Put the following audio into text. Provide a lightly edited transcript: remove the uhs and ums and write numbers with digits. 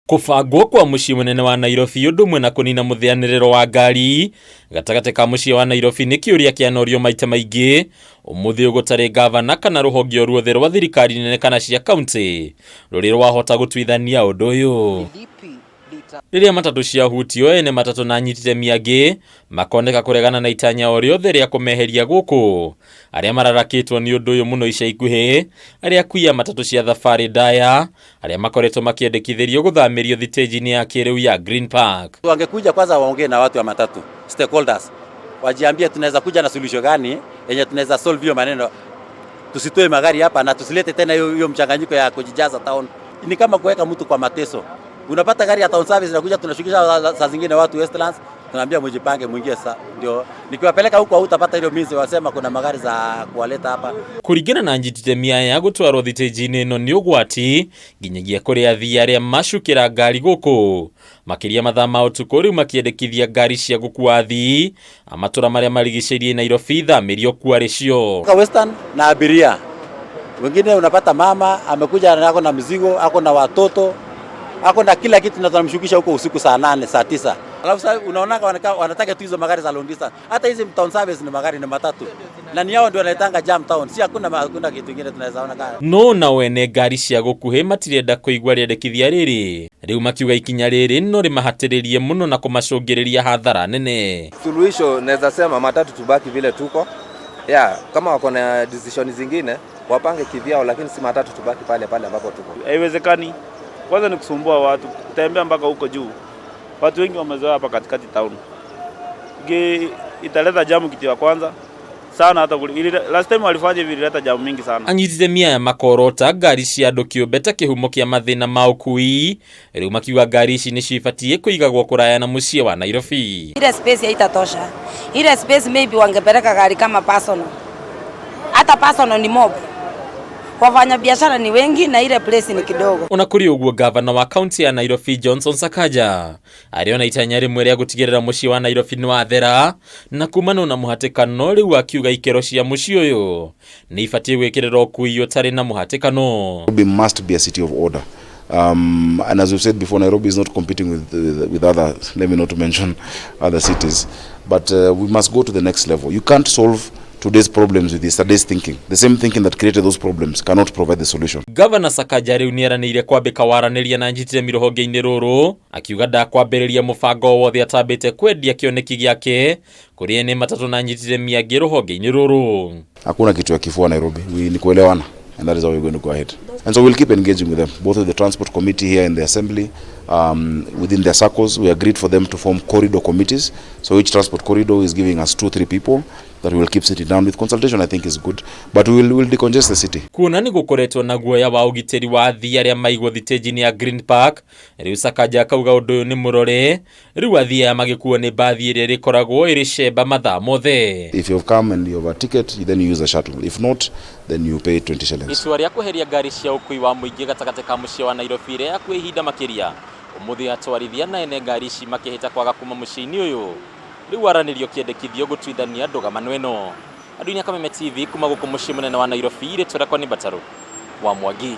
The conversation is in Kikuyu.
Kũbangwo kwa mũciĩ mũnene wa Nairobi ũndũ ũmwe na kũnina mũthĩanĩrĩro wa ngari gatagatĩ ka mũciĩ wa Nairobi nĩ kĩũria kĩanorio maita maingĩ ũmũthĩ ũyũ gũtarĩ ngavana kana rũhonge o ruothe rwa thirikari nene kana cia kaunti rũrĩ rwahota gũtuithania ũndũ ũyũ. Rĩrĩa matatũ ciahutio ene matatũ na anyiti itemi angĩ makoneka kũregana na itanya o rĩothe rĩa kũmeheria gũkũ. Arĩa mararakĩtwo nĩ ũndũ ũyũ mũno ica ikuhĩ arĩa akui a matatũ cia thabarĩ ndaya arĩa makoretwo makĩendekithĩrio gũthamĩrio thitĩnji-inĩ ya kĩrĩu ya Green Park. Wangekuja kwanza waongee na watu wa matatu stakeholders, wajiambie tunaweza kuja na suluhisho gani yenye tunaweza solve hiyo maneno, tusitoe magari hapa na tusilete tena hiyo mchanganyiko ya kujijaza town. Ni kama kuweka mtu kwa mateso. Unapata gari ya town service inakuja, tunashukisha saa zingine watu Westlands, tunaambia mjipange mwingie sa, ndio nikiwapeleka huko hutapata ile means, wasema kuna magari za kuwaleta hapa. Kũringana na anyiti aya gũtwarwo thitĩnji-inĩ ĩno nĩ ũgwati nginyagia kũrĩ athii arĩa macukĩra ngari gũkũ makĩria mathaa ma ũtukũ rĩu makĩendekithia ngari cia gũkua athii a matũra marĩa marigicĩirie Nairobi ithamĩrio kuarĩ cio. Western na abiria wengine, unapata mama amekuja ako na mzigo, ako na watoto, ako na kila kitu, na tunamshukisha huko usiku saa 8 saa 9. Alafu sasa unaona wanataka tu hizo magari za long distance. Hata hizi town service ni magari ni matatu, na ni hao ndio wanaletanga jam town, si hakuna kitu kingine tunaweza ona kama no nao ene ngari cia gũkuhĩ matirenda kũigua rĩendekithia rĩrĩ rĩu makiuga ikinya rĩrĩ no rĩmahatĩrĩrie mũno na kũmacũngĩrĩria hathara nene. Suluhisho naweza sema matatu tubaki vile tuko. Yeah, kama wako na decision zingine wapange kivyao, lakini si matatu tubaki pale pale ambapo tuko. Haiwezekani. Kwanza ni kusumbua watu kutembea mpaka huko juu. Watu wengi wamezoea hapa katikati town. Italeta jamu kitu ya kwanza sana hata last time walifanya hivi ilileta jamu mingi sana. Anyiti aya makorota ngari cia andũ kĩũmbe ta kĩhumo kĩa mathĩna ma ũkui rĩu makiuga ngari ici nĩcio ibatiĩ kũigagwo kũraya na mũciĩ wa Nairobi. Ile space haitatosha. Ile space maybe wangepeleka gari kama personal. Hata personal ni mob. Wafanya biashara ni wengi na ile place ni kidogo. Ona kũrĩ ũguo gavana wa kaunti ya Nairobi Johnson Sakaja arĩ itanya rĩmwe rĩa gũtigĩrĩra mũciĩ wa Nairobi nĩ wathera na kumana na mũhatĩkano rĩu akiuga ikĩro cia mũciĩ ũyũ nĩ ibatiĩ gwĩkĩrĩra ũkui ũtarĩ na mũhatĩkano. Nairobi must be a city of order. And as we've said before, Nairobi is not competing with other, let me not mention other cities, but we must go to the next level. You can't solve today's problems with yesterday's thinking. The same thinking that created those problems cannot provide the solution. Gavana Sakaja rĩu nĩeranĩire kwambĩka waranĩria na njitire rũhonge-inĩ rũrũ akiuga ndakwambĩrĩria mũbango wothe atambĩte kwendia kĩoneki gĩake kũrĩ ene matatũ na nyitire angĩ rũhonge-inĩ rũrũ. Hakuna kitu ya kifua Nairobi. We ni kuelewana and that is how we're going to go ahead. And so we'll keep engaging with them, both with the transport committee here in the assembly, within their circles. We agreed for them to form corridor committees. So each transport corridor is giving us 2-3 people that we will keep sitting down with. Consultation, I think, is good, but we will decongest the city. Kuona nĩ gũkoretwo na guoya wa ũgitĩri wa athii arĩa maigwo thitĩnji-inĩ ya Green Park rĩu Sakaja akauga ũndũ ũyũ nĩ mũrore rĩu athii aya magĩkuo nĩ mbathi ĩrĩa ĩrĩkoragwo ĩrĩ cemba mathaa mothe. If you've come and you have a ticket, then you use a shuttle. If not, then you pay 20 shillings. Itua rĩa kweheria ngari cia ũkui wa mũingĩ gatagatĩ ka mũciĩ wa Nairobi ĩrĩa yakuo ihinda makĩria ũmũthĩ atwarithia na ene ngari ici makĩhĩta kwaga kuma mũciĩ-inĩ ũyũ rĩu waranĩrio kĩendekithio gũtuithania ndũgamano ĩno. Andũ-inĩ a Kameme TV kuma gũkũ mũciĩ mũnene wa Nairobi rĩtwa rĩakwa nĩ Mbatarũ wa Mwangi.